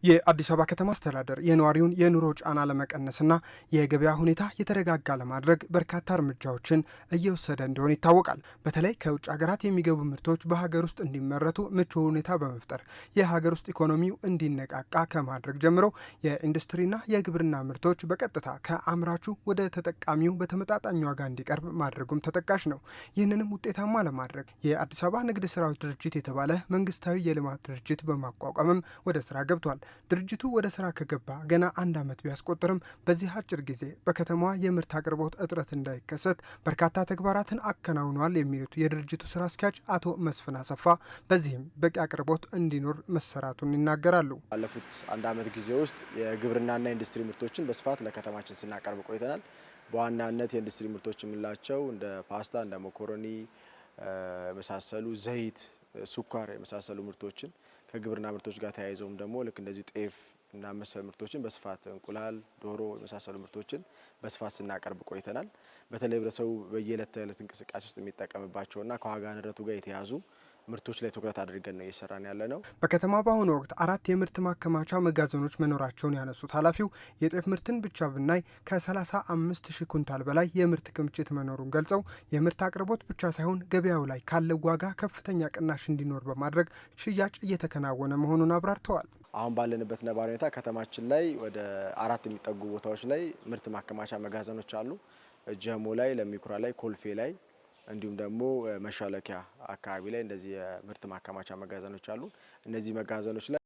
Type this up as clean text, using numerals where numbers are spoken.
የአዲስ አበባ ከተማ አስተዳደር የነዋሪውን የኑሮ ጫና ለመቀነስና የገበያ ሁኔታ የተረጋጋ ለማድረግ በርካታ እርምጃዎችን እየወሰደ እንደሆነ ይታወቃል። በተለይ ከውጭ ሀገራት የሚገቡ ምርቶች በሀገር ውስጥ እንዲመረቱ ምቹ ሁኔታ በመፍጠር የሀገር ውስጥ ኢኮኖሚው እንዲነቃቃ ከማድረግ ጀምሮ የኢንዱስትሪና የግብርና ምርቶች በቀጥታ ከአምራቹ ወደ ተጠቃሚው በተመጣጣኝ ዋጋ እንዲቀርብ ማድረጉም ተጠቃሽ ነው። ይህንንም ውጤታማ ለማድረግ የአዲስ አበባ ንግድ ስራዎች ድርጅት የተባለ መንግስታዊ የልማት ድርጅት በማቋቋምም ወደ ስራ ገብቷል። ድርጅቱ ወደ ስራ ከገባ ገና አንድ ዓመት ቢያስቆጥርም በዚህ አጭር ጊዜ በከተማዋ የምርት አቅርቦት እጥረት እንዳይከሰት በርካታ ተግባራትን አከናውኗል የሚሉት የድርጅቱ ስራ አስኪያጅ አቶ መስፍን አሰፋ በዚህም በቂ አቅርቦት እንዲኖር መሰራቱን ይናገራሉ። ባለፉት አንድ ዓመት ጊዜ ውስጥ የግብርናና ኢንዱስትሪ ምርቶችን በስፋት ለከተማችን ስናቀርብ ቆይተናል። በዋናነት የኢንዱስትሪ ምርቶች የምንላቸው እንደ ፓስታ፣ እንደ መኮረኒ የመሳሰሉ ዘይት፣ ስኳር የመሳሰሉ ምርቶችን ከግብርና ምርቶች ጋር ተያይዘውም ደግሞ ልክ እንደዚህ ጤፍ እና መሰል ምርቶችን በስፋት እንቁላል፣ ዶሮ የመሳሰሉ ምርቶችን በስፋት ስናቀርብ ቆይተናል። በተለይ ህብረተሰቡ በየዕለት ተዕለት እንቅስቃሴ ውስጥ የሚጠቀምባቸውና ከዋጋ ንረቱ ጋር የተያዙ ምርቶች ላይ ትኩረት አድርገን ነው እየሰራን ያለ ነው። በከተማ በአሁኑ ወቅት አራት የምርት ማከማቻ መጋዘኖች መኖራቸውን ያነሱት ኃላፊው የጤፍ ምርትን ብቻ ብናይ ከ35 ሺህ ኩንታል በላይ የምርት ክምችት መኖሩን ገልጸው የምርት አቅርቦት ብቻ ሳይሆን ገበያው ላይ ካለው ዋጋ ከፍተኛ ቅናሽ እንዲኖር በማድረግ ሽያጭ እየተከናወነ መሆኑን አብራርተዋል። አሁን ባለንበት ነባራዊ ሁኔታ ከተማችን ላይ ወደ አራት የሚጠጉ ቦታዎች ላይ ምርት ማከማቻ መጋዘኖች አሉ። ጀሞ ላይ፣ ለሚኩራ ላይ፣ ኮልፌ ላይ እንዲሁም ደግሞ መሻለኪያ አካባቢ ላይ እንደዚህ የምርት ማከማቻ መጋዘኖች አሉ። እነዚህ መጋዘኖች ላይ